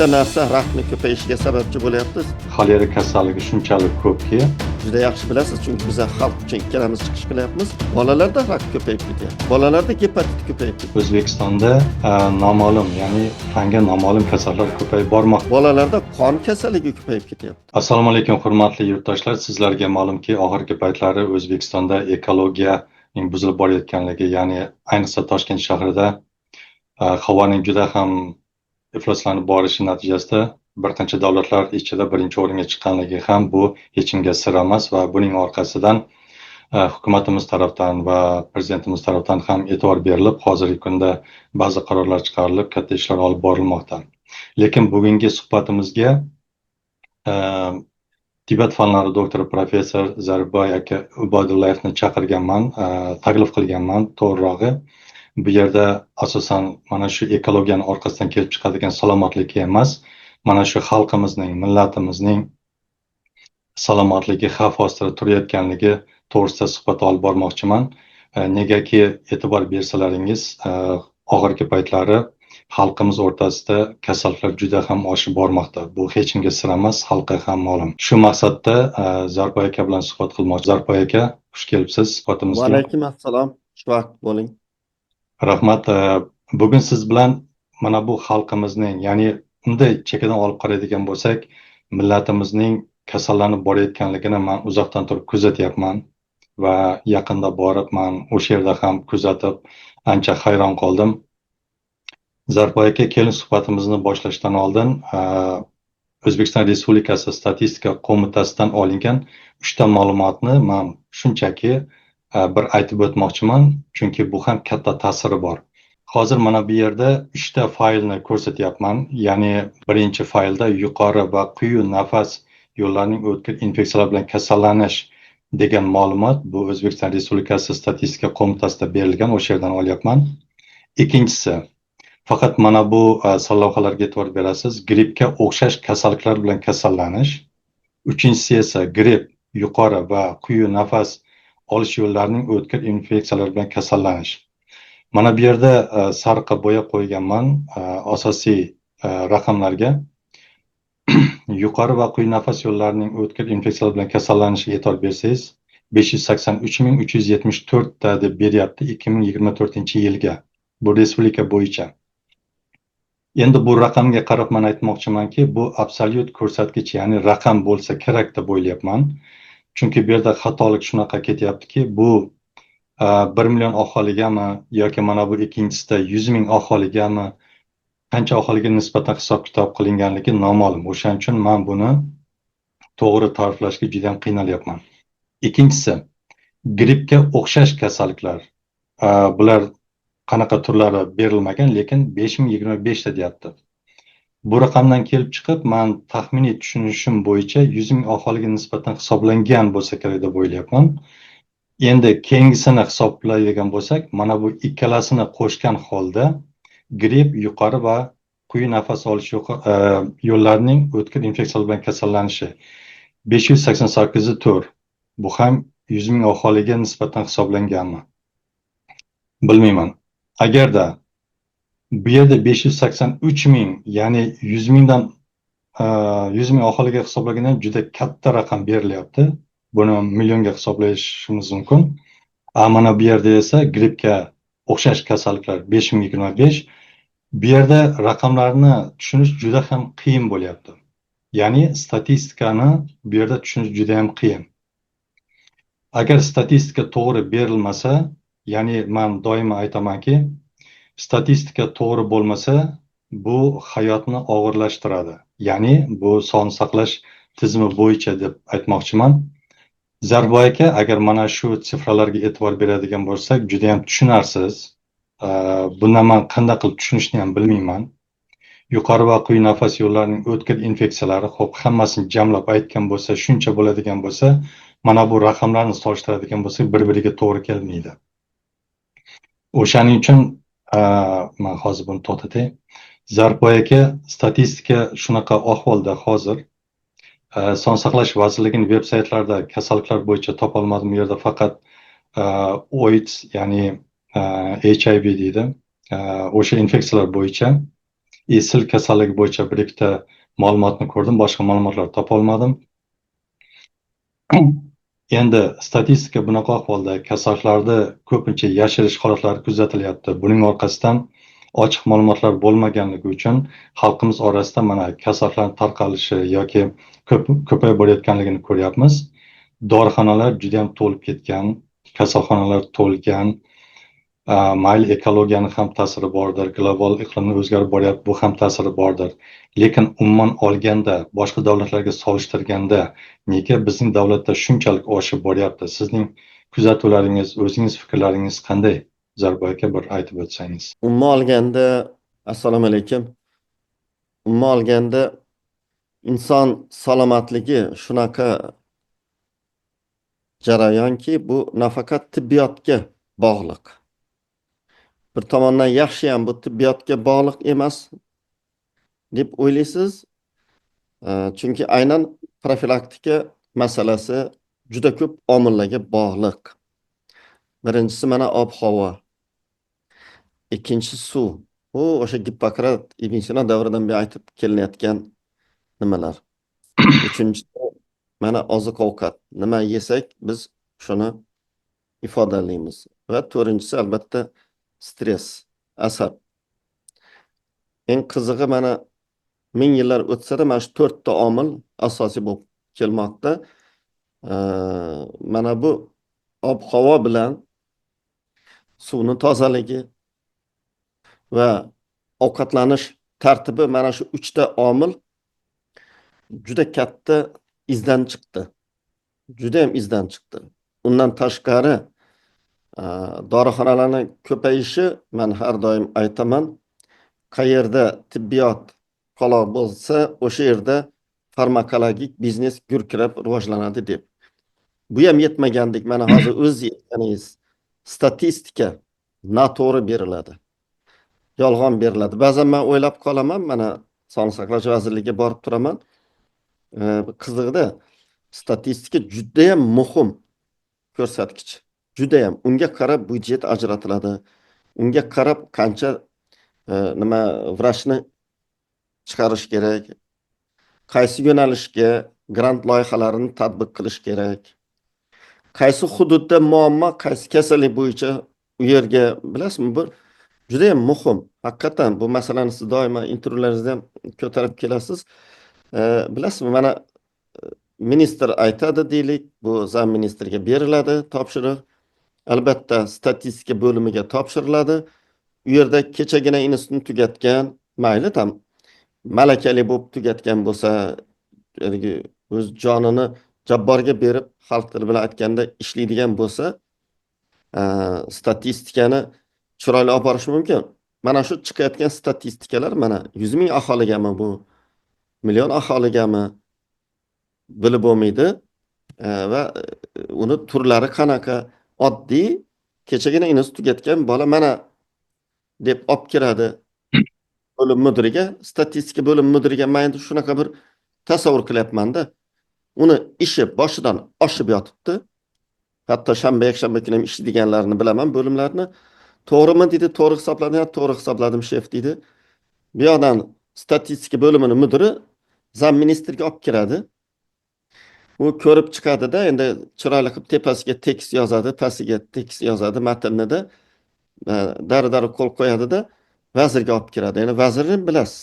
Bitta narsa rakni ko'payishiga sababchi bo'lyapti. Xolera kasalligi shunchalik ko'pki, Juda yaxshi bilasiz, chunki biza xalq uchun ikkalamiz chiqish qilyapmiz. Bolalarda rak ko'payib ketyapti. Bolalarda gepatit ko'payib ketyapti. O'zbekistonda noma'lum, ya'ni fanga noma'lum kasallar ko'payib bormoqda. Bolalarda qon kasalligi ko'payib ketyapti. Assalomu alaykum, hurmatli yurtdoshlar. Sizlarga ma'lumki, oxirgi paytlari O'zbekistonda ekologiyaning buzilib borayotganligi, ya'ni ayniqsa Toshkent shahrida havoning juda ham ifloslanib borishi natijasida bir qancha davlatlar ichida birinchi o'ringa chiqqanligi ham bu hech kimga sir emas va buning orqasidan hukumatimiz tarafdan va prezidentimiz tarafdan ham e'tibor berilib, hozirgi kunda ba'zi qarorlar chiqarilib, katta ishlar olib borilmoqda. Lekin bugungi suhbatimizga tibbiyot fanlari doktori, professor Zarboy aka Ubaydullayevni chaqirganman, taklif qilganman, to'g'rirog'i. Bu yerda asosan mana shu ekologiyani orqasidan kelib chiqadigan salomatlikka emas, mana shu xalqimizning, millatimizning salomatligi xavf ostida turayotganligi to'g'risida suhbat olib bormoqchiman. Negaki e'tibor bersalaringiz, oxirgi paytlari xalqimiz o'rtasida kasalliklar juda ham oshib bormoqda. Bu hech kimga sir emas, xalqqa ham ma'lum. Shu maqsadda Zarboy aka bilan suhbat qilmoqchi. Zarboy aka, xush kelibsiz suhbatimizga. Va alaykum assalom. Xushvaqt bo'ling. Rahmat. Bugun siz bilan mana bu xalqimizning, ya'ni unday chekkadan olib qaraydigan bo'lsak, millatimizning kasallanib borayotganligini man uzoqdan turib kuzatyapman va yaqinda borib man o'sha yerda ham kuzatib ancha hayron qoldim. Zarboy aka, keling, suhbatimizni boshlashdan oldin O'zbekiston Respublikasi Statistika qo'mitasidan olingan uchta ma'lumotni man shunchaki bir aytib o'tmoqchiman, chunki bu ham katta ta'siri bor. Hozir mana bu yerda uchta faylni ko'rsatyapman. Ya'ni birinchi faylda yuqori va quyi nafas yo'llarining o'tkir infeksiyalar bilan kasallanish degan ma'lumot, bu O'zbekiston Respublikasi Statistika qo'mitasida berilgan, o'sha yerdan olyapman. Ikkinchisi, faqat mana bu sarlavhalarga e'tibor berasiz, grippga o'xshash kasalliklar bilan kasallanish. Uchinchisi esa gripp, yuqori va quyi nafas olish yo'llarining o'tkir infeksiyalar bilan kasallanish. Mana bu yerda sariqqa bo'yab qo'yganman asosiy raqamlarga. Yuqori va quyi nafas yo'llarining o'tkir infeksiyalar bilan kasallanishiga e'tibor bersangiz, 583 374 ta deb beryapti 2024-yilga. Bu respublika bo'yicha. Endi bu raqamga qarab man aytmoqchimanki, bu absolyut ko'rsatkich, ya'ni raqam bo'lsa kerak deb o'ylayapman. Chunki bu yerda xatolik shunaqa ketyaptiki, bu 1 million aholigami yoki mana bu ikkinchisida 100 ming aholigami, qancha aholiga nisbatan hisob-kitob qilinganligi noma'lum. O'shaning uchun man buni to'g'ri ta'riflashga juda ham qiynalyapman. Ikkinchisi, grippga o'xshash kasalliklar. Bular qanaqa turlari berilmagan, lekin 5025 ta deyapti. Bu raqamdan kelib chiqib, man taxminiy tushunishim bo'yicha 100 ming aholiga nisbatan hisoblangan bo'lsa kerak deb o'ylayapman. Endi keyingisini hisoblaydigan bo'lsak, mana bu ikkalasini qo'shgan holda gripp, yuqori va quyi nafas olish yo'llarining o'tkir infeksiyalar bilan kasallanishi 588,4. Bu ham 100 ming aholiga nisbatan hisoblanganmi? Bilmayman. Agarda bu yerda 583 ming, ya'ni 100 mingdan 100 ming aholiga hisoblagandan juda katta raqam berilyapti. Buni millionga hisoblashimiz mumkin. A mana bu yerda esa grippga o'xshash kasalliklar 5025. Bu yerda raqamlarni tushunish juda ham qiyin bo'lyapti. Ya'ni statistikani bu yerda tushunish juda ham qiyin. Agar statistika to'g'ri berilmasa, ya'ni man doimo aytamanki, statistika to'g'ri bo'lmasa, bu hayotni og'irlashtiradi. Ya'ni bu sog'liqni saqlash tizimi bo'yicha deb aytmoqchiman. Zarboy aka, agar mana shu sifralarga e'tibor beradigan bo'lsak, juda ham tushunarsiz. Bundan man qanday qilib tushunishni ham bilmayman. Yuqori va quyi nafas yo'llarining o'tkir infeksiyalari, xo'p, hammasini jamlab aytgan bo'lsa, shuncha bo'ladigan bo'lsa, mana bu raqamlarni solishtiradigan bo'lsak, bir-biriga to'g'ri kelmaydi. O'shaning uchun man hozir buni to'xtatay. Zarboy aka, statistika shunaqa ahvolda hozir. Sog'liqni saqlash vazirligining veb saytlarida kasalliklar bo'yicha topolmadim. U yerda faqat AIDS, ya'ni HIV deydi. O'sha infeksiyalar bo'yicha Sil kasalligi bo'yicha bir ikkita ma'lumotni ko'rdim, boshqa ma'lumotlar topolmadim. Endi statistika bunaqa ahvolda kasalliklarni ko'pincha yashirish holatlari kuzatilyapti. Buning orqasidan ochiq ma'lumotlar bo'lmaganligi uchun xalqimiz orasida mana kasalliklarning tarqalishi yoki ko'payib borayotganligini ko'ryapmiz. Dorixonalar juda ham to'lib ketgan, kasalxonalar to'lgan. Mayli, ekologiyani ham ta'siri bordir, global iqlimni o'zgarib boryapti, bu ham ta'siri bordir. Lekin umuman olganda, boshqa davlatlarga solishtirganda nega bizning davlatda shunchalik oshib boryapti? Sizning kuzatuvlaringiz, o'zingiz fikrlaringiz qanday? Zarboy aka, bir aytib o'tsangiz. Umuman olganda, assalomu alaykum. Umuman olganda, inson salomatligi shunaqa jarayonki, bu nafaqat tibbiyotga bog'liq. Bir tomondan yaxshiyam bu tibbiyotga bog'liq emas deb o'ylaysiz. Chunki aynan profilaktika masalasi juda ko'p omillarga bog'liq. Birinchisi mana ob-havo. Ikkinchisi suv. Bu o'sha Gippokrat, Ibn Sino davridan beri aytib kelinayotgan nimalar. Uchinchisi mana oziq-ovqat. Nima yesak, biz shuni ifodalaymiz. Va to'rtinchisi albatta stress, asab. Eng qizig'i, mana ming yillar o'tsa-da mana shu to'rtta omil asosiy bo'lib kelmoqda. Mana bu ob-havo bilan suvni tozaligi va ovqatlanish tartibi, mana shu uchta omil juda katta izdan chiqdi. Juda ham izdan chiqdi. Undan tashqari, dorixonalarning ko'payishi, man har doim aytaman, qayerda tibbiyot qoloq bo'lsa, o'sha yerda farmakologik biznes gurkirab rivojlanadi deb. Bu ham yetmagandek, mana hozir o'z aytganingiz, statistika noto'g'ri beriladi. Yolg'on beriladi. Ba'zan men o'ylab qolaman, mana Sog'liqni saqlash vazirligiga borib turaman. Qizig'ida statistika juda ham muhim ko'rsatkich. Juda ham unga qarab byudjet ajratiladi. Unga qarab qancha nima vrachni chiqarish kerak, qaysi yo'nalishga grant loyihalarini tatbiq qilish kerak, qaysi hududda muammo, qaysi kasallik bo'yicha u yerga, bilasizmi, bu juda ham muhim. Haqiqatan bu masalani siz doimo intervyularingizda ham ko'tarib kelasiz. Bilasizmi, mana ministr aytadi deylik, bu зам ministrga beriladi topshiriq. Albatta statistika bo'limiga topshiriladi. U yerda kechagina institutni tugatgan, mayli, там malakali bo'lib tugatgan bo'lsa, haligi o'z jonini jabborga berib, xalq tili bilan aytganda, ishlaydigan bo'lsa, statistikani chiroyli olib borish mumkin. Mana shu chiqayotgan statistikalar, mana 100 ming aholigami bu, million aholigami, bilib bo'lmaydi. Va uni turlari qanaqa, oddiy kechagina institut tugatgan bola mana deb olib kiradi bo'lim mudiriga, statistika bo'lim mudiriga. Man endi shunaqa bir tasavvur qilyapmanda, uni ishi boshidan oshib yotibdi, hatto shanba, yakshanba kuni ham ishlaydiganlarini bilaman bo'limlarni. To'g'rimi deydi, to'g'ri hisobladim, to'g'ri hisobladim, shef, deydi. Bu yoqdan statistika bo'limini mudiri зам ministrga olib kiradi. U ko'rib chiqadida, endi chiroyli qilib tepasiga tekst yozadi, pastiga tekst yozadi matnnida, dari dari qo'l qo'yadida, vazirga olib kiradi. Endi vazirni bilasiz,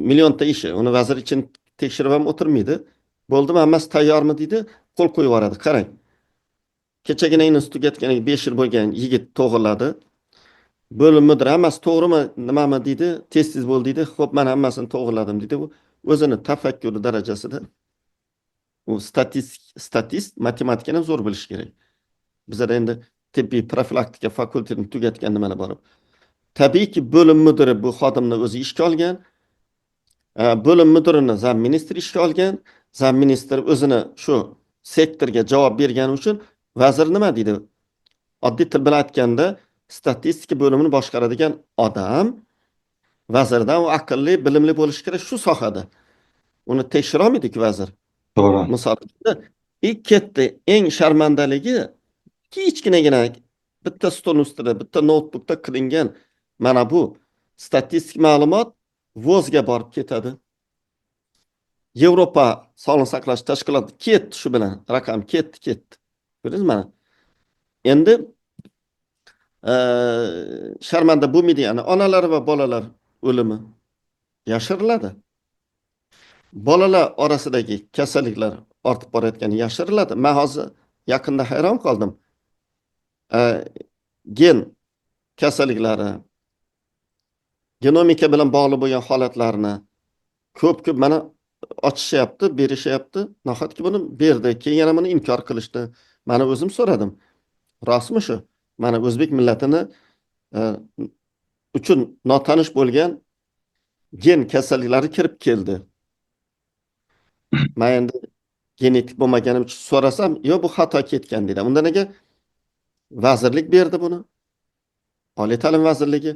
millionta ishi, uni vazir ichini tekshirib ham o'tirmaydi. Bo'ldimi, hammasi tayyormi deydi, qo'l qo'yib yuboradi. Qarang, kechagina institut tugatganiga 5 yil bo'lgan yigit to'g'irladi. Bo'lim mudiri hammasi to'g'rimi, nimami deydi, tez tez bo'l deydi. Ho'p, man hammasini to'g'irladim deydi. U o'zini tafakkuri darajasida, u statist matematikani ham zo'r bilishi kerak. Bizada endi tibbiy profilaktika fakultetini tugatgan nimalar borib, tabiiyki, bo'lim mudiri bu xodimni o'zi ishga olgan, bo'lim mudirini зам ministr ishga olgan. Зам ministr o'zini shu sektorga javob bergani uchun vazir nima deydi? Oddiy til bilan aytganda, statistika bo'limini boshqaradigan odam vazirdan u aqlli, bilimli bo'lishi kerak shu sohada. Uni tekshirolmaydiku vazir. To'g'ri. Misol uchun, и ketdi. Eng sharmandaligi, kichkinagina bitta stol ustida, bitta noutbukda qilingan mana bu Statistik ma'lumot VOZga borib ketadi. Yevropa Sog'liqni saqlash tashkiloti ketdi shu bilan. Raqam ketdi. Ko'rdingizmi mana? Endi sharmanda bo'lmaydigan onalar va bolalar o'limi yashiriladi. Bolalar orasidagi kasalliklar ortib borayotgani yashiriladi. Men hozir yaqinda hayron qoldim. Gen kasalliklari, genomika bilan bog'liq bo'lgan holatlarni ko'p-ko'p mana ochishyapti, berishyapti. Nahotki buni berdi, keyin yana buni inkor qilishdi. Mana o'zim so'radim. Rostmi shu? Mana o'zbek millatini uchun notanish bo'lgan gen kasalliklari kirib keldi. Men endi genetik bo'lmaganim uchun so'rasam, yo'q, bu xato ketgan deydi. Unda nega vazirlik berdi buni? Oliy ta'lim vazirligi.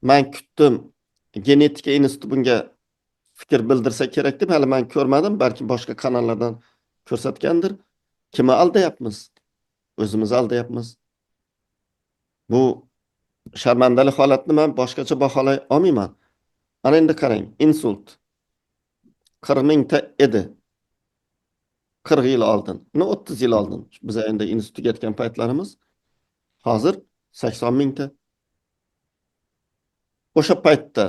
Men kutdim, genetika instituti bunga fikr bildirsa kerak deb, hali men ko'rmadim, balki boshqa kanallardan ko'rsatgandir. Kimni aldayapmiz? O'zimizni aldayapmiz. Bu sharmandali holatni men boshqacha baholay olmayman. Ana endi qarang, insult 40 mingta edi. 40 yil oldin, no 30 yil oldin. Biz endi institut tugatgan paytlarimiz. Hozir 80 mingta. O'sha paytda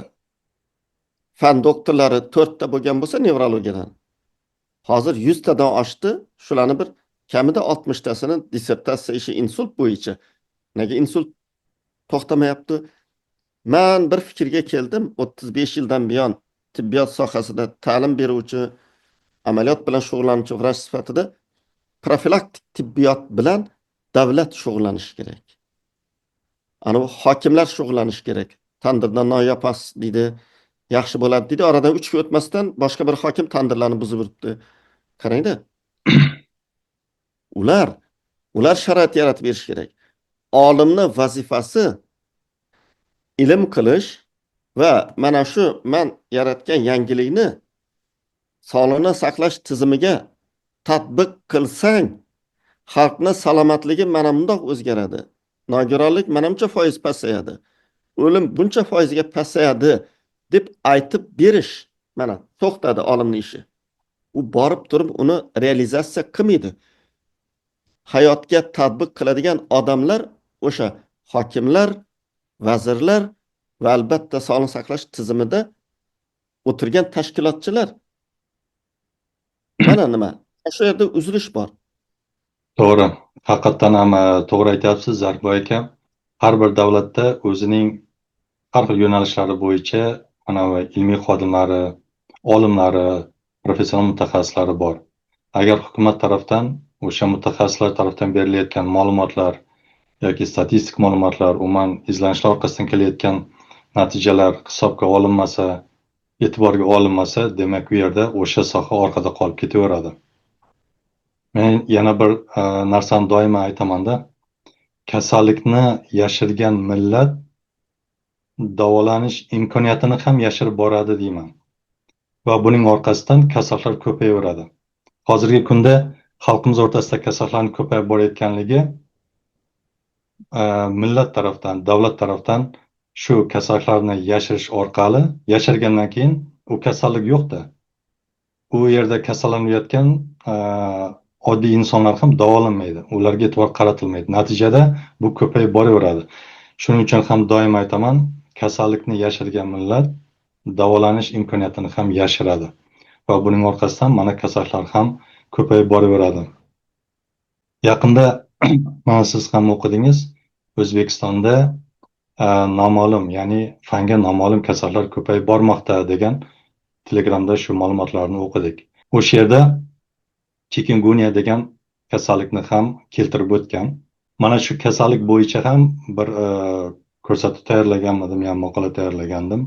fan doktorlari 4 ta bo'lgan bo'lsa nevrologiyadan. Hozir 100 tadan oshdi. Shularni bir kamida 60 tasini dissertatsiya ishi insult bo'yicha. Nega insult to'xtamayapti? Men bir fikrga keldim. 35 yildan buyon tibbiyot sohasida ta'lim beruvchi, amaliyot bilan shug'ullanuvchi vrach sifatida profilaktik tibbiyot bilan davlat shug'ullanishi kerak. Ana bu hokimlar shug'ullanishi kerak. Tandirdan non yopasiz deydi, yaxshi bo'ladi deydi. Oradan 3 kun o'tmasdan boshqa bir hokim tandirlarni buzib yuribdi. Qarangda. Ular sharoit yaratib berish kerak. Olimni vazifasi ilm qilish va mana shu men yaratgan yangilikni sog'liqni saqlash tizimiga tatbiq qilsang, xalqni salomatligi mana bundoq o'zgaradi. Nogironlik mana buncha foiz pasayadi. O'lim buncha foizga pasayadi deb aytib berish mana to'xtadi olimning ishi. U borib turib uni realizatsiya qilmaydi. Hayotga tatbiq qiladigan odamlar o'sha hokimlar, vazirlar va albatta sog'liqni saqlash tizimida o'tirgan tashkilotchilar. Mana nima? Shu yerda uzilish bor. To'g'ri. Haqiqatdan ham to'g'ri aytyapsiz, Zarifboy aka. Har bir davlatda o'zining har xil yo'nalishlari bo'yicha mana bu ilmiy xodimlari, olimlari, professional mutaxassislari bor. Agar hukumat tarafdan, o'sha mutaxassislar tarafdan berilayotgan ma'lumotlar yoki statistik ma'lumotlar, umuman izlanishlar orqasidan kelayotgan natijalar hisobga olinmasa, e'tiborga olinmasa, demak u yerda o'sha soha orqada qolib ketaveradi. Men yana bir narsani doimo aytamanda, kasallikni yashirgan millat davolanish imkoniyatini ham yashirib boradi deyman. Va buning orqasidan kasallar ko'payaveradi. Hozirgi kunda xalqimiz o'rtasida kasallarning ko'payib borayotganligi millat tarafdan, davlat tarafdan shu kasalliklarni yashirish orqali, yashirgandan keyin u kasallik yo'qda. U yerda kasallanayotgan oddiy insonlar ham davolanmaydi, ularga e'tibor qaratilmaydi. Natijada bu ko'payib boraveradi. Shuning uchun ham doim aytaman, kasallikni yashirgan millat davolanish imkoniyatini ham yashiradi. Va buning orqasidan mana kasalliklar ham ko'payib boraveradi. Yaqinda mana siz ham o'qidingiz, O'zbekistonda noma'lum, ya'ni fanga noma'lum kasalliklar ko'payib bormoqda degan Telegramda shu ma'lumotlarni o'qidik. O'sha yerda chikungunya degan kasallikni ham keltirib o'tgan. Mana shu kasallik bo'yicha ham bir ko'rsatuv tayyorlaganmidim, ya'ni maqola tayyorlagandim.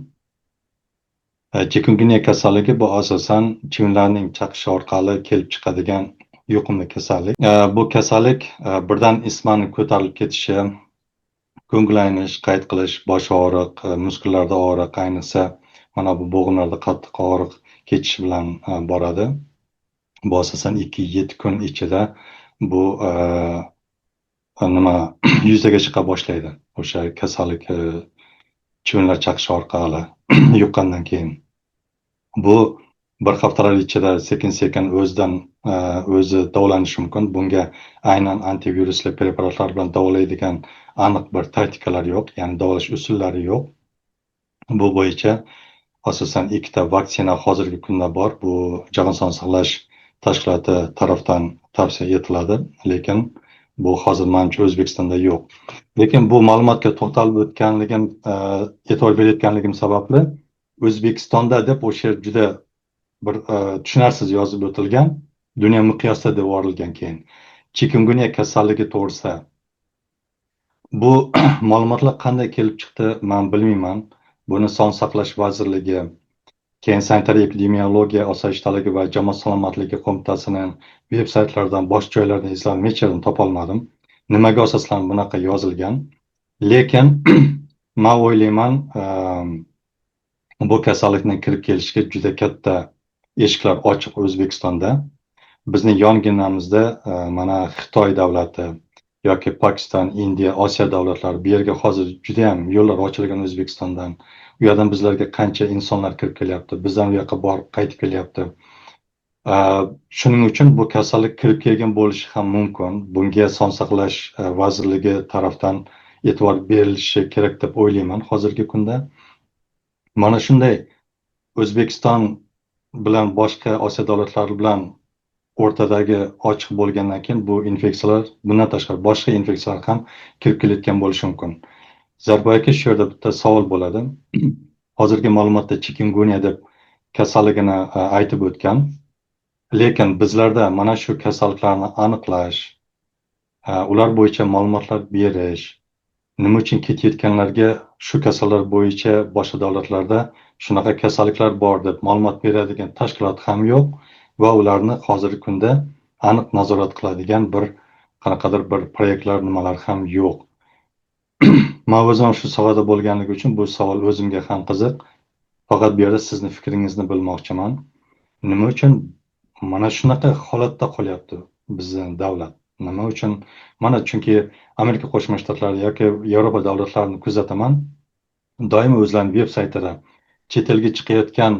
Chikungunya kasalligi bu asosan chivinlarning chaqishi orqali kelib chiqadigan yuqumli kasallik. Bu kasallik birdan isitmani ko'tarilib ketishi, ko'ngil aynish, qayt qilish, bosh og'riq, muskullarda og'riq, ayniqsa mana bu bo'g'imlarda qattiq og'riq kechishi bilan boradi. Bu asosan 2-7 kun ichida bu nima yuzaga chiqa boshlaydi. O'sha kasallik Chivinlar chaqishi orqali yuqqandan keyin. Bu bir haftalar ichida sekin-sekin o'zidan o'zi davolanishi mumkin. Bunga aynan antivirusli preparatlar bilan davolaydigan aniq bir taktikalar yo'q, ya'ni davolash usullari yo'q. Bu bo'yicha asosan ikkita vaksina hozirgi kunda bor. Bu Jahon sog'liqni saqlash tashkiloti tarafdan tavsiya etiladi, lekin bu hozir manimcha O'zbekistonda yo'q. Lekin bu ma'lumotga to'xtalib o'tganligim, e'tibor berayotganligim sababli O'zbekistonda deb o'sha yer juda bir tushunarsiz yozib o'tilgan, dunyo miqyosida deb yuborilgan keyin. Chikungunya kasalligi to'g'risida bu ma'lumotlar qanday kelib chiqdi, men bilmayman. Buni Sog'liqni saqlash vazirligi, keyin sanitariya epidemiologiya osoyishtaligi va jamoat salomatligi qo'mitasining veb saytlaridan, boshqa joylardan izlab hech yerdan topolmadim. Nimaga asoslanib bunaqa yozilgan? Lekin men o'ylayman, bu kasallikning kirib kelishiga juda katta eshiklar ochiq O'zbekistonda. Bizning yonginamizda mana Xitoy davlati yoki Pokiston, Indiya, Osiyo davlatlari, bu yerga hozir juda ham yo'llar ochilgan O'zbekistondan. U yerdan bizlarga qancha insonlar kirib kelyapti, bizdan u yoqqa borib qaytib kelyapti. Shuning uchun bu kasallik kirib kelgan bo'lishi ham mumkin. Bunga Sog'liqni saqlash vazirligi tarafdan e'tibor berilishi kerak deb o'ylayman hozirgi kunda. Mana shunday O'zbekiston bilan boshqa Osiyo davlatlari bilan o'rtadagi ochiq bo'lgandan keyin bu infeksiyalar, bundan tashqari boshqa infeksiyalar ham kirib kelayotgan bo'lishi mumkin. Zarboy aka, shu yerda bitta savol bo'ladi. Hozirgi ma'lumotda chikungunya deb kasalligini aytib o'tgan. Lekin bizlarda mana shu kasalliklarni aniqlash, ular bo'yicha ma'lumotlar berish, nima uchun ketayotganlarga shu kasallar bo'yicha boshqa davlatlarda shunaqa kasalliklar bor deb ma'lumot beradigan tashkilot ham yo'q va ularni hozirgi kunda aniq nazorat qiladigan bir qanaqadir bir proyektlar, nimalar ham yo'q. Men o'zim shu sohada bo'lganligi uchun bu savol o'zimga ham qiziq. Faqat bu yerda sizni fikringizni bilmoqchiman. Nima uchun mana shunaqa holatda qolyapti bizni davlat? Nima uchun? Mana chunki Amerika Qo'shma Shtatlari yoki Yevropa davlatlarini kuzataman. Doimo o'zlarining veb saytida chet elga chiqayotgan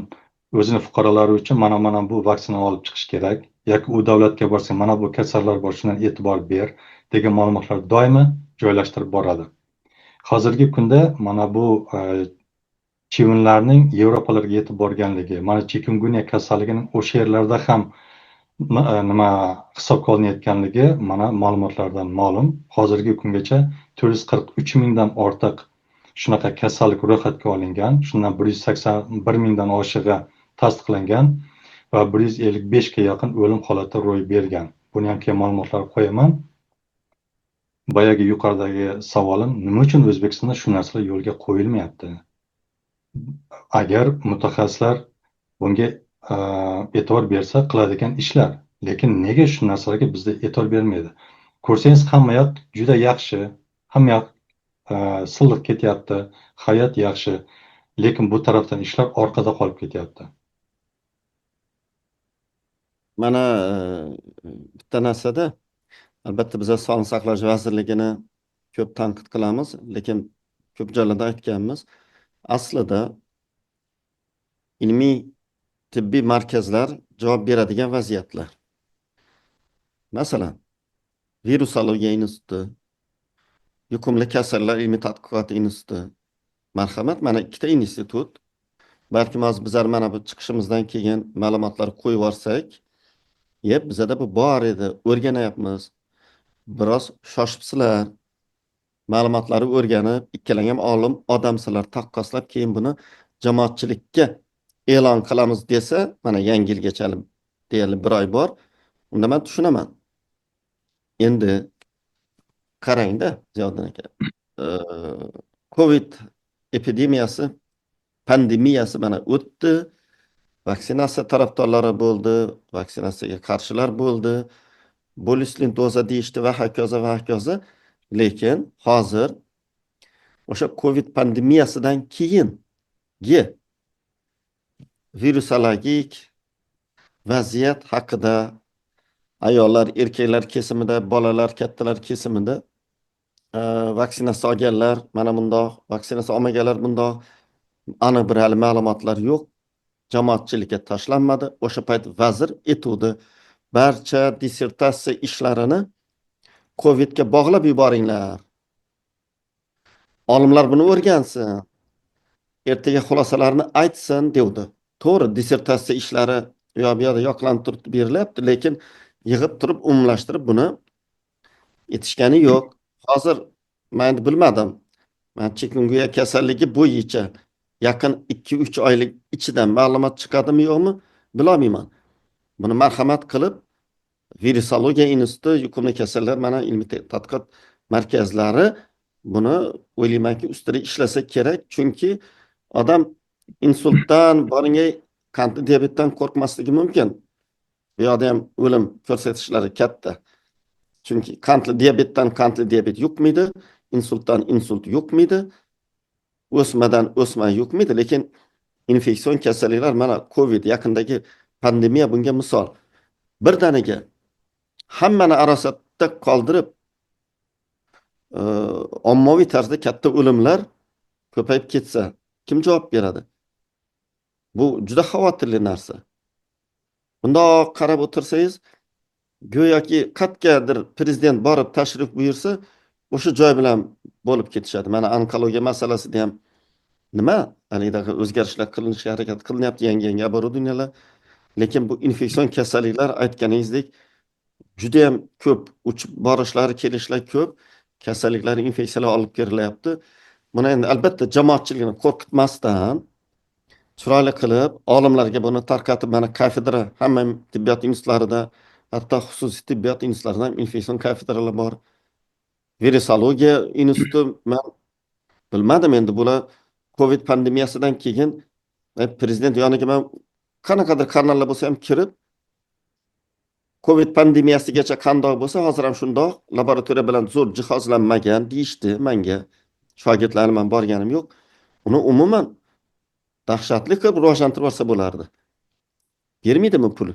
o'zini fuqarolari uchun mana bu vaksinani olib chiqish kerak yoki u davlatga borsang mana bu kasallar bor, shundan e'tibor ber degan ma'lumotlar doimo joylashtirib boradi. Hozirgi kunda mana bu chivinlarning Yevropalarga yetib borganligi, mana chikungunya kasalligining o'sha yerlarda ham nima hisobga olinayotganligi mana ma'lumotlardan ma'lum. Hozirgi kungacha 443 mingdan ortiq shunaqa kasallik ro'yxatga olingan, shundan 181 mingdan oshig'i tasdiqlangan va 155 ga yaqin o'lim holati ro'y bergan. Buni ham keyin ma'lumotlar qo'yaman. Boyagi yuqoridagi savolim, nima uchun O'zbekistonda shu narsalar yo'lga qo'yilmayapti? Agar mutaxassislar bunga e'tibor bersa, qiladigan ishlar, lekin nega shu narsalarga bizda e'tibor bermaydi? Ko'rsangiz hamma yoq juda yaxshi, hamma yoq silliq ketyapti, hayot yaxshi, lekin bu tarafdan ishlar orqada qolib ketyapti. Mana bitta narsada albatta biz Sog'liqni saqlash vazirligini ko'p tanqid qilamiz, lekin ko'p joylarda aytganmiz. Aslida ilmiy tibbiy markazlar javob beradigan vaziyatlar. Masalan, virusologiya instituti, yuqumli kasallar ilmiy tadqiqot instituti. Marhamat, mana ikkita institut. Balkim hozir bizlar mana bu chiqishimizdan keyin ma'lumotlar qo'yib yuborsak, yep, bizada bu bor edi, o'rganyapmiz. Biroz shoshibsizlar. Ma'lumotlarni o'rganib, ikkalang ham olim odamsizlar, taqqoslab keyin buni jamoatchilikka e'lon qilamiz desa, mana yangi yilgacha deyarli bir oy bor. Unda men tushunaman. Endi qarangda, Ziyoddin aka. Covid epidemiyasi, pandemiyasi mana o'tdi. Vaksinatsiya tarafdorlari bo'ldi, vaksinatsiyaga qarshilar bo'ldi. Bolusli doza deyishdi va hokazo va hokazo. Lekin hozir o'sha Covid pandemiyasidan keyingi virusologik vaziyat haqida ayollar, erkaklar kesimida, bolalar, kattalar kesimida Vaksinasi olganlar mana bundoq, vaksinasi olmaganlar bundoq. Aniq bir hali ma'lumotlar yo'q. Jamoatchilikka tashlanmadi. O'sha payt vazir aytuvdi, barcha dissertatsiya ishlarini Covidga bog'lab yuboringlar. Olimlar buni o'rgansin. Ertaga xulosalarini aytsin devdi. To'g'ri, dissertatsiya ishlari u yoq bu yoqda yoqlanib turib berilyapti, lekin yig'ib turib umumlashtirib buni yetishgani yo'q. Hozir men endi bilmadim. Men chikungunya kasalligi bo'yicha yaqin 2-3 oylik ichida ma'lumot chiqadimi yo'qmi bilolmayman. Buni marhamat qilib Virusologiya instituti, yuqumli kasallar mana ilmiy tadqiqot markazlari buni o'ylaymanki ustida ishlasa kerak, chunki odam insultdan, boringay qandli diabetdan qo'rqmasligi mumkin. Bu yoqda ham o'lim ko'rsatkichlari katta. Chunki qandli diabetdan qandli diabet yuqmaydi, insultdan insult yuqmaydi, o'smadan o'sma yuqmaydi, lekin infeksion kasalliklar mana Covid yaqindagi pandemiya bunga misol. Birdaniga hammani arosatda qoldirib, ommaviy tarzda katta o'limlar ko'payib ketsa, kim javob beradi? Bu juda xavotirli narsa. Bundoq qarab o'tirsangiz, go'yoki qayergadir prezident borib tashrif buyursa, o'sha joy bilan bo'lib ketishadi. Mana onkologiya masalasida ham nima haligi o'zgarishlar qilinishiga harakat qilinyapti, yangi-yangi оборудованиялар. Lekin bu infeksion kasalliklar aytganingizdek juda ham ko'p uchib borishlari, kelishlar ko'p, kasalliklar, infeksiyalar olib kirilyapti. Buni endi albatta jamoatchilikni qo'rqitmasdan chiroyli qilib olimlarga buni tarqatib, mana kafedra hamma tibbiyot institutlarida, hatto xususiy tibbiyot institutlarida ham infeksion kafedralar bor. Virusologiya instituti man bilmadim endi bular Covid pandemiyasidan keyin prezident yoniga man qanaqadir kanallar bo'lsa ham kirib Covid pandemiyasigacha qandoq bo'lsa, hozir ham shundoq laboratoriya bilan zo'r jihozlanmagan deyishdi menga. Shogirdlarim ham borganim yo'q. Uni umuman dahshatli qilib rivojlantirib yuborsa bo'lardi. Bermaydimi pul?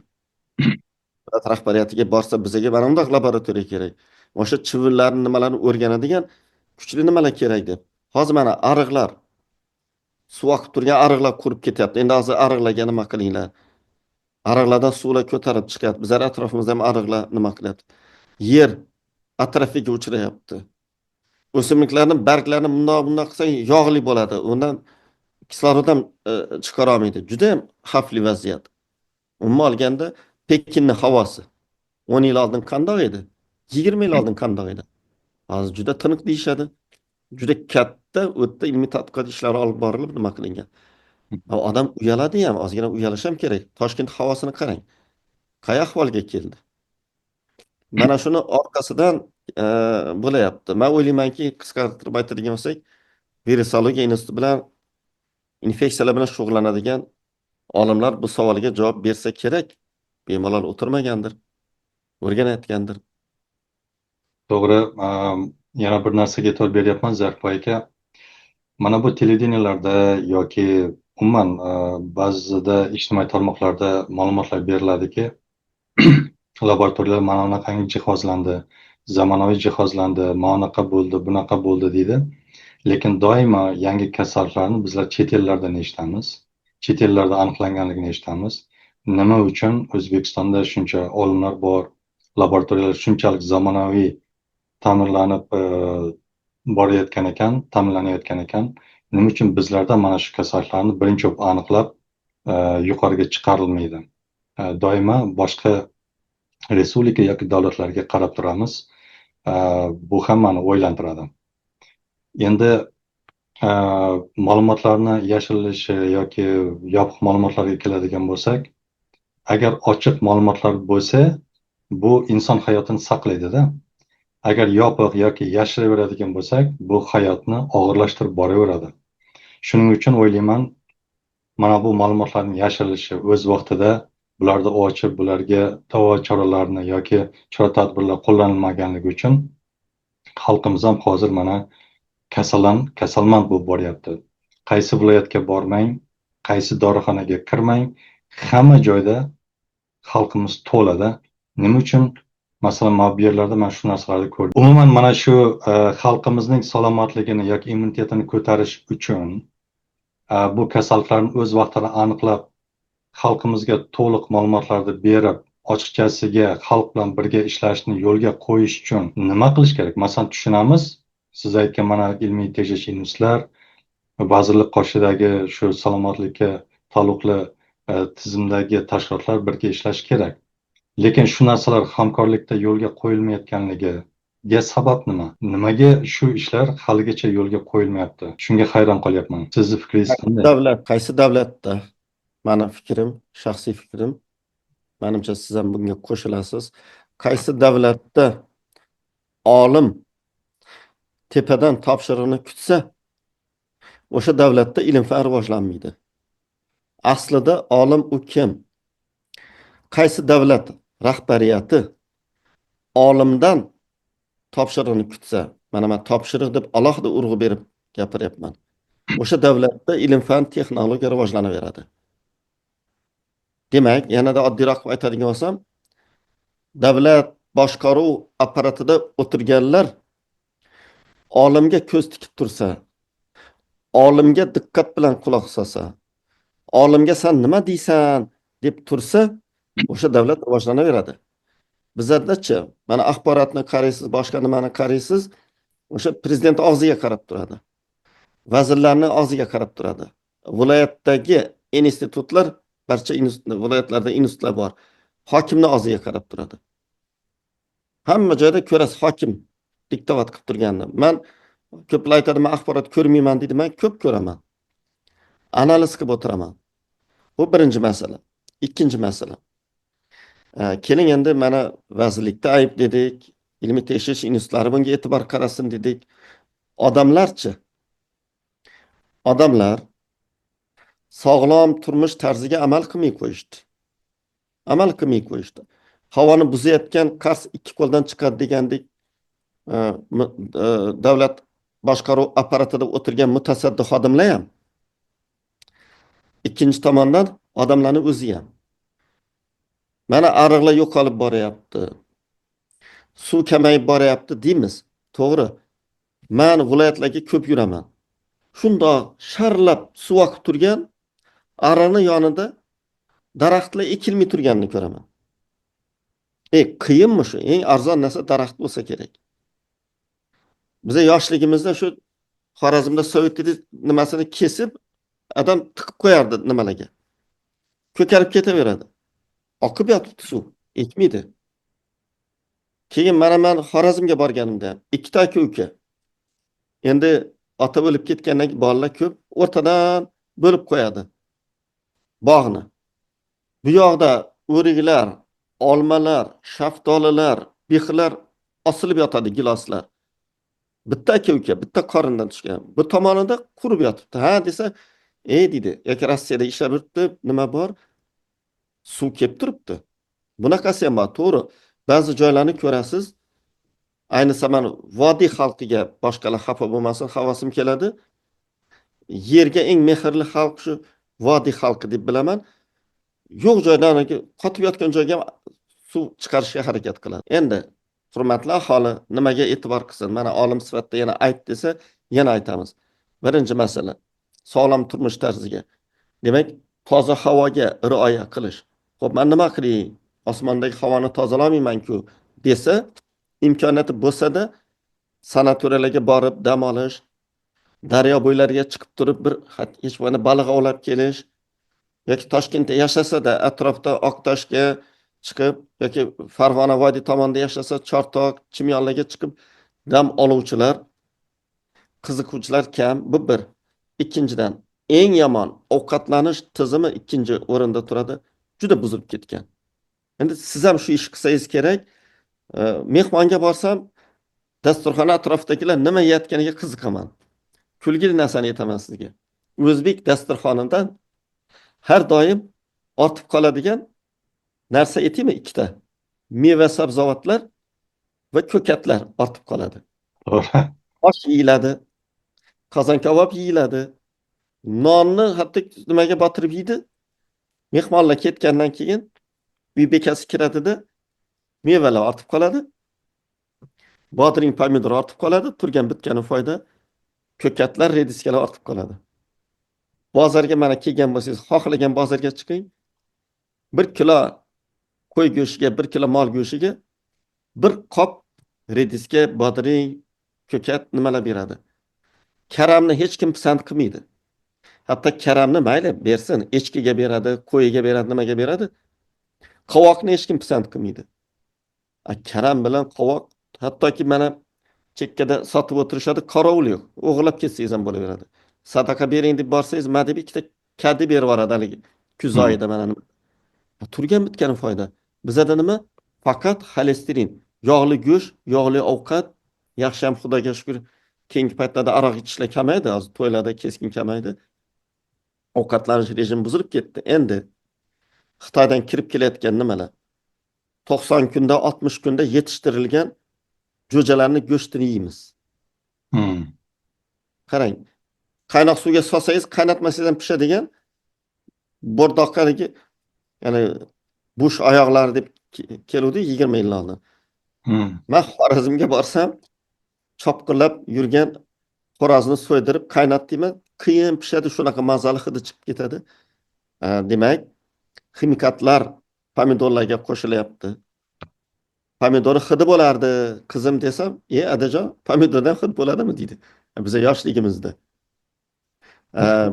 Davlat rahbariyatiga borsa bizga mana bundoq laboratoriya kerak. O'sha chivinlarni nimalarni o'rganadigan kuchli nimalar kerak deb. Hozir mana ariqlar suv oqib turgan ariqlar qurib ketyapti. Endi hozir ariqlarga nima qilinglar? Ariqlardan suvlar ko'tarib chiqyapti. Bizlar atrofimizda ham ariqlar nima qilyapti? Yer atrofiga uchrayapti. O'simliklarni barglarini bundoq bundoq qilsang yog'li bo'ladi. Undan kislorod ham chiqara olmaydi. Juda ham xavfli vaziyat. Umuman olganda Pekinning havosi 10 yil oldin qandoq edi? 20 yil oldin qandoq edi? Hozir juda tiniq deyishadi. Juda katta u yerda ilmiy tadqiqot ishlari olib borilib nima qilingan. Odam uyaladi ham, ozgina uyalish ham kerak. Toshkent havosini qarang. Qay ahvolga keldi? Mana shuni orqasidan bo'layapti. Men o'ylaymanki, qisqartirib aytadigan bo'lsak, virusologiya instituti bilan infeksiyalar bilan shug'ullanadigan olimlar bu savolga javob bersa kerak. Bemalol o'tirmagandir, o'rganayotgandir. To'g'ri, yana bir narsaga e'tibor beryapman, Zarifboy aka. Mana bu televideniyalarda yoki umuman ba'zida ijtimoiy tarmoqlarda ma'lumotlar beriladiki, laboratoriyalar mana bunaqangi jihozlandi, zamonaviy jihozlandi, mana bunaqa bo'ldi, bunaqa bo'ldi deydi. Lekin doimo yangi kasalliklarni bizlar chet ellardan eshitamiz. Chet ellarda aniqlanganligini eshitamiz. Nima uchun O'zbekistonda shuncha olimlar bor, laboratoriyalar shunchalik zamonaviy ta'mirlanib borayotgan ekan, ta'minlanayotgan ekan, nima uchun bizlarda mana shu kasalliklarni birinchi bo'lib aniqlab yuqoriga chiqarilmaydi? Doimo boshqa respublika yoki davlatlarga qarab turamiz. Bu hammani o'ylantiradi. Endi ma'lumotlarni yashirilishi yoki yopiq ma'lumotlarga keladigan bo'lsak, agar ochiq ma'lumotlar bo'lsa, bu inson hayotini saqlaydida. Agar yopiq yoki yashiraveradigan bo'lsak, bu hayotni og'irlashtirib boraveradi. Shuning uchun o'ylayman, mana bu ma'lumotlarning yashirilishi o'z vaqtida bularni ochib, bularga davo choralarini yoki chora tadbirlar qo'llanilmaganligi uchun xalqimiz ham hozir mana kasalmand bo'lib boryapti. Qaysi viloyatga bormang, qaysi dorixonaga kirmang, hamma joyda xalqimiz to'lada. Nima uchun Masalan, mana bu yerlarda man shu narsalarni ko'rdim. Umuman mana shu xalqimizning salomatligini yoki immunitetini ko'tarish uchun bu kasalliklarni o'z vaqtida aniqlab, xalqimizga to'liq ma'lumotlarni berib, ochiqchasiga xalq bilan birga ishlashni yo'lga qo'yish uchun nima qilish kerak? Masalan, tushunamiz, siz aytgan mana ilmiy tekshirish institutlar, vazirlik qoshidagi shu salomatlikka taalluqli tizimdagi tashkilotlar birga ishlashi kerak. Lekin shu narsalar hamkorlikda yo'lga qo'yilmayotganligiga sabab nima? Nimaga shu ishlar haligacha yo'lga qo'yilmayapti? Shunga hayron qolyapman. Sizni fikringiz qanday? Davlat, qaysi davlatda, mani fikrim, shaxsiy fikrim, manimcha siz ham bunga qo'shilasiz. Qaysi davlatda olim tepadan topshiriqni kutsa, o'sha davlatda ilm-fan rivojlanmaydi. Aslida olim u kim? Qaysi davlat rahbariyati olimdan topshiriqni kutsa, mana man topshiriq deb alohida urg'u berib gapiryapman. O'sha davlatda ilm-fan, texnologiya rivojlanaveradi. Demak, yanada oddiyroq qilib aytadigan bo'lsam, davlat boshqaruv apparatida o'tirganlar olimga ko'z tikib tursa, olimga diqqat bilan quloq solsa, olimga san nima deysan deb tursa, o'sha davlat rivojlanaveradi. Bizlardachi, mana axborotni qaraysiz, boshqa nimani qaraysiz, o'sha prezident og'ziga qarab turadi. Vazirlarni og'ziga qarab turadi. Viloyatdagi institutlar, barcha viloyatlarda institutlar bor. Hokimni og'ziga qarab turadi. Hamma joyda ko'rasiz hokim diktovat qilib turganini. Man ko'plar aytadi, men axborot ko'rmayman deydi, men ko'p ko'raman. Analiz qilib o'tiraman. Bu birinchi masala. Ikkinchi masala. Keling endi mana vazirlikda ayb dedik, ilmiy tekshirish institutlari bunga e'tibor qarasin dedik. Odamlarchi? Odamlar sog'lom turmush tarziga amal qilmay qo'yishdi. Amal qilmay qo'yishdi. Havoni buzayotgan qars ikki qo'ldan chiqadi degandek, davlat boshqaruv apparatida o'tirgan mutasaddi xodimlar ham, ikkinchi tomondan odamlarning o'zi ham. Mana ariqlar yo'qolib boryapti. Suv kamayib boryapti deymiz. To'g'ri. Men viloyatlarga ko'p yuraman. Shundoq sharlab suv oqib turgan ariqning yonida daraxtlar ekilmay turganini ko'raman. Qiyinmi shu? Eng arzon narsa daraxt bo'lsa kerak. Biza yoshligimizda shu Xorazmda sovet nimasini kesib, odam tiqib qo'yardi nimalarga. Ko'karib ketaveradi. Oqib yotibdi suv, ekmaydi. Keyin mana men Xorazmga borganimda ikkita aka uka. Endi ota o'lib ketgandan keyin bolalar ko'p, o'rtadan bo'lib qo'yadi bog'ni. Bu yoqda o'riklar, olmalar, shaftolilar, bexlar osilib yotadi, giloslar. Bitta aka uka, bitta qorindan tushgan. Bu tomonida qurib yotibdi. Ha desa, ey deydi, yoki Rossiyada ishlab yuribdi, nima bor? Suv kelib turibdi. Bunaqasi ham bor, to'g'ri. Ba'zi joylarni ko'rasiz. Ayniqsa man vodiy xalqiga, boshqalar xafa bo'lmasin, havasim keladi. Yerga eng mehrli xalq shu vodiy xalqi deb bilaman. Yo'q joydan qotib yotgan joyga ham suv chiqarishga harakat qiladi. Endi hurmatli aholi nimaga e'tibor qilsin? Mana olim sifatida yana ayt desa, yana aytamiz. Birinchi masala sog'lom turmush tarziga. Demak, toza havoga rioya qilish. Xo'p, men nima qilay? Osmondagi havoni tozalaolmayman-ku desa, imkoniyati bo'lsa-da sanatoriyalarga borib dam olish, daryo bo'ylariga chiqib turib bir hech bo'lmasa baliq ovlab kelish yoki Toshkentda yashasa-da atrofda Oqtoshga chiqib yoki Farg'ona vodiy tomonida yashasa Chortoq, Chimyonlarga chiqib dam oluvchilar, qiziquvchilar kam. Bu bir. Ikkinchidan, eng yomon ovqatlanish tizimi ikkinchi o'rinda turadi. Juda buzilib ketgan. Endi siz ham shu ishni qilsangiz kerak. Mehmonga borsam, dasturxona atrofidagilar nima yeyotganiga qiziqaman. Kulgili narsani aytaman sizga. O'zbek dasturxonidan har doim ortib qoladigan narsa aytaymi ikkita. Meva sabzavotlar va ko'katlar ortib qoladi. To'g'ri. Osh yeyiladi, qozon kabob yeyiladi. Nonni hatto nimaga botirib yeydi? Mehmonlar ketgandan keyin uy bekasi kiradida, Mevalar ortib qoladi. Bodring, pomidor ortib qoladi, turgan bitgani foyda. Ko'katlar, rediskalar ortib qoladi. Bozorga mana kelgan bo'lsangiz, xohlagan bozorga chiqing. 1 kilo qo'y go'shtiga, 1 kilo mol go'shtiga bir qop rediska, bodring, ko'kat nimalar beradi. Karamni hech kim pisand qilmaydi. Hatto karamni mayli bersin, echkiga beradi, qo'yiga beradi, nimaga beradi. Qovoqni hech kim pisand qilmaydi. Karam bilan qovoq hattoki mana chekkada sotib o'tirishadi, qorovul yo'q. O'g'irlab ketsangiz ham bo'laveradi. Sadaqa bering deb borsangiz, ma deb ikkita kadi berib yuboradi haligi kuz oyida mana nima. Turgan bitgani foyda. Bizada nima? Faqat xolesterin, yog'li go'sht, yog'li ovqat. Yaxshi ham Xudoga shukr, keyingi paytlarda aroq ichishlar kamaydi, hozir to'ylarda keskin kamaydi. Ovqatlanish rejimi buzilib ketdi. Endi Xitoydan kirib kelayotgan nimalar? 90 kunda, 60 kunda yetishtirilgan jo'jalarni go'shtini yeymiz. Qarang, qaynoq suvga solsangiz, qaynatmasangiz ham pishadigan bo'rdoqqaligi, ya'ni bo'sh oyoqlari deb keluvdi 20 yil oldin. Man Xorazmga borsam, chopqillab yurgan xo'rozni so'ydirib qaynat deyman, qiyin pishadi, shunaqa mazali hidi chiqib ketadi. Demak, ximikatlar pomidorlarga qo'shilyapti. Pomidori hidi bo'lardi, qizim desam, adajon, pomidordan hid bo'ladimi deydi. Biza yoshligimizda.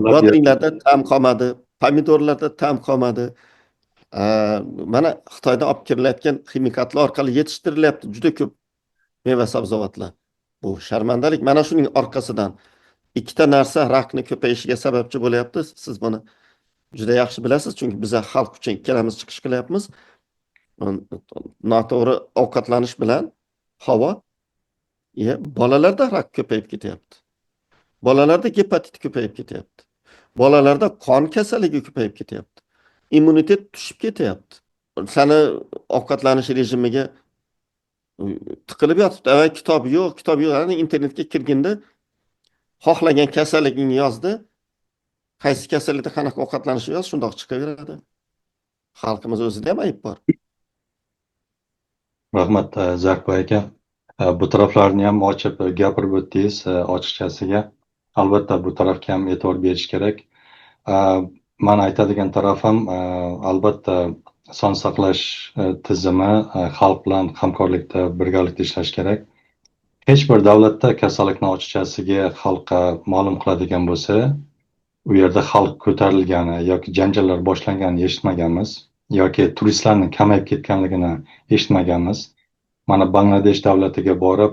Bodringlarda ta'm qolmadi, pomidorlarda ta'm qolmadi. Mana Xitoydan olib kirilayotgan ximikatlar orqali yetishtirilyapti juda ko'p meva sabzavotlar. Bu sharmandalik. Mana shuning orqasidan ikkita narsa rakni ko'payishiga sababchi bo'lyapti. Siz buni juda yaxshi bilasiz, chunki biza xalq uchun ikkalamiz chiqish qilyapmiz. Noto'g'ri ovqatlanish bilan havo, bolalarda rak ko'payib ketyapti. Bolalarda gepatit ko'payib ketyapti. Bolalarda qon kasalligi ko'payib ketyapti. Immunitet tushib ketyapti. Sani ovqatlanish rejimiga tiqilib yotibdi. Avval kitob yo'q, kitob yo'q. Ana internetga kirganda xohlagan kasalligingni yozdi. Qaysi kasallikda qanaqa ovqatlanishni yoz, shundoq chiqaveradi. Xalqimiz o'zida ham ayb bor. Rahmat, Zaripboy aka. Bu taraflarni ham ochib gapirib o'tdingiz ochiqchasiga. Albatta bu tarafga ham e'tibor berish kerak. Man aytadigan tarafim, albatta son saqlash tizimi xalq bilan hamkorlikda, birgalikda ishlash kerak. Hech bir davlatda kasallikni ochiqchasiga xalqqa ma'lum qiladigan bo'lsa, u yerda xalq ko'tarilgani yoki janjallar boshlanganini eshitmaganmiz yoki turistlarning kamayib ketganligini eshitmaganmiz. Mana Bangladesh davlatiga borib,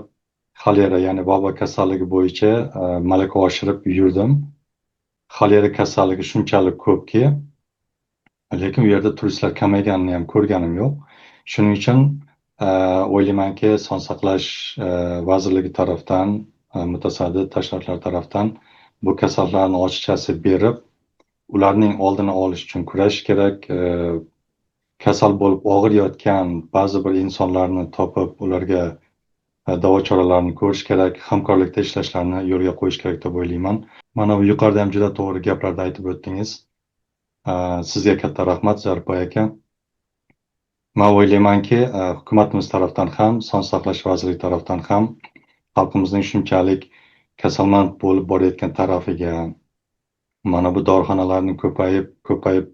xolera, ya'ni vabo kasalligi bo'yicha malaka oshirib yurdim. Xolera kasalligi shunchalik ko'pki, lekin u yerda turistlar kamayganini ham ko'rganim yo'q. Shuning uchun o'ylaymanki, son saqlash vazirligi tarafdan, mutasaddi tashkilotlar tarafdan bu kasalliklarni ochiqchasi berib, ularning oldini olish uchun kurashish kerak. Kasal bo'lib og'ir yotgan ba'zi bir insonlarni topib, ularga davo choralarini ko'rish kerak, hamkorlikda ishlashlarni yo'lga qo'yish kerak deb o'ylayman. Mana bu yuqorida ham juda to'g'ri gaplarni aytib o'tdingiz. Sizga katta rahmat, Zaripboy aka. Men o'ylaymanki, hukumatimiz tarafdan ham, son saqlash vazirligi tarafdan ham xalqimizning shunchalik kasalmand bo'lib borayotgan tarafiga, mana bu dorixonalarning ko'payib, ko'payib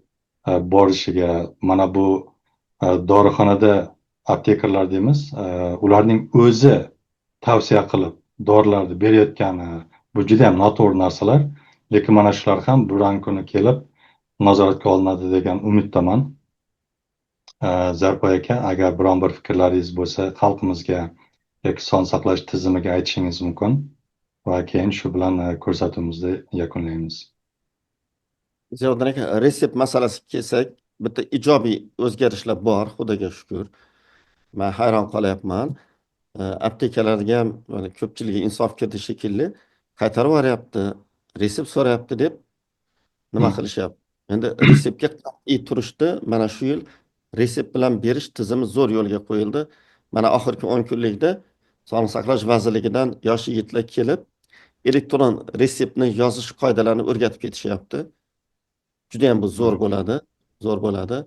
borishiga, mana bu dorixonada aptekarlar deymiz, ularning o'zi tavsiya qilib dorilarni berayotgani, bu juda ham noto'g'ri narsalar, lekin mana shular ham biron kuni kelib nazoratga olinadi degan umiddaman. Zaripboy aka, agar biron bir fikrlaringiz bo'lsa, xalqimizga yoki son saqlash tizimiga aytishingiz mumkin va keyin shu bilan ko'rsatuvimizni yakunlaymiz. Ziyoddin aka, retsept masalasiga kelsak, bitta ijobiy o'zgarishlar bor, Xudoga shukur. Men hayron qolyapman. Aptekalarga ham mana ko'pchiligi insof kirdi shekilli, qaytarib yuboryapti, retsept so'rayapti deb nima qilishyapti. Endi retseptga qat'iy turishdi. Mana shu yil retsept bilan berish tizimi zo'r yo'lga qo'yildi. Mana oxirgi 10 kunlikda Sog'liqni saqlash vazirligidan yosh yigitlar kelib, elektron retseptni yozish qoidalarini o'rgatib ketishyapti. Juda ham bu zo'r bo'ladi, zo'r bo'ladi.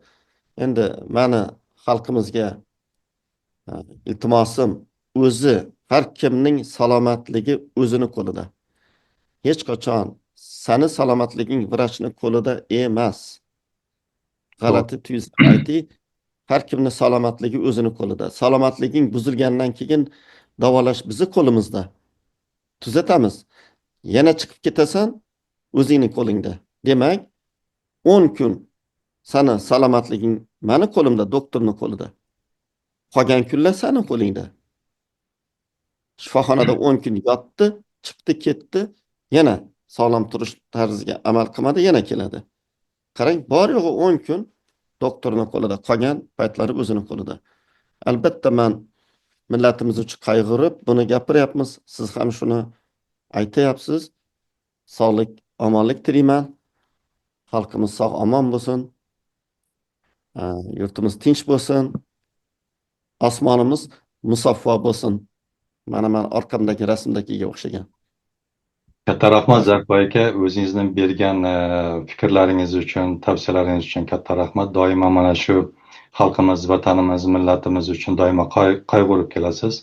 Endi mani xalqimizga Iltimosim, o'zi har kimning salomatligi o'zini qo'lida. Hech qachon sani salomatliging vrachni qo'lida emas. G'alati tuyulsa aytay, har kimni salomatligi o'zini qo'lida. Salomatliging buzilgandan keyin davolash bizni qo'limizda. Tuzatamiz. Yana chiqib ketasan, o'zingning qo'lingda. Demak, 10 kun sani salomatliging mani qo'limda, doktorning qo'lida. Qolgan kunlar sani qo'lingda. Shifoxonada 10 kun yotdi, chiqdi, ketdi, yana sog'lom turish tarziga amal qilmadi, yana keladi. Qarang, bor yo'g'i 10 kun doktorning qo'lida, qolgan paytlari o'zini qo'lida. Albatta men millatimiz uchun qayg'urib buni gapiryapmiz. Siz ham shuni aytyapsiz. Sog'lik, omonlik tilayman. Xalqimiz sog' omon bo'lsin. Yurtimiz tinch bo'lsin. Osmonimiz musaffo bo'lsin. Mana men orqamdagi rasmdagiga o'xshagan. Katta rahmat, Zarifboy aka, o'zingizni bergan fikrlaringiz uchun, tavsiyalaringiz uchun katta rahmat. Doimo mana shu xalqimiz, vatanimiz, millatimiz uchun doimo qayg'urib kelasiz.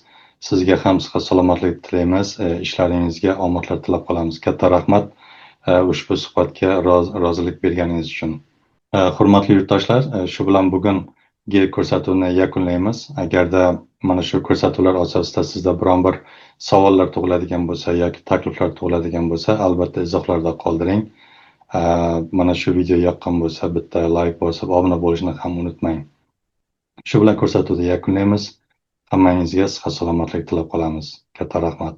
Sizga ham sihat, salomatlik tilaymiz, ishlaringizga omadlar tilab qolamiz. Katta rahmat ushbu suhbatga rozilik berganingiz uchun. Hurmatli yurtdoshlar, shu bilan bugungi ko'rsatuvni yakunlaymiz. Agarda mana shu ko'rsatuvlar asosida sizda biron bir savollar tug'iladigan bo'lsa yoki takliflar tug'iladigan bo'lsa, albatta izohlarda qoldiring. Mana shu video yoqqan bo'lsa, bitta layk bosib, obuna bo'lishni ham unutmang. Shu bilan ko'rsatuvni yakunlaymiz. Hammangizga sihat, salomatlik tilab qolamiz. Katta rahmat.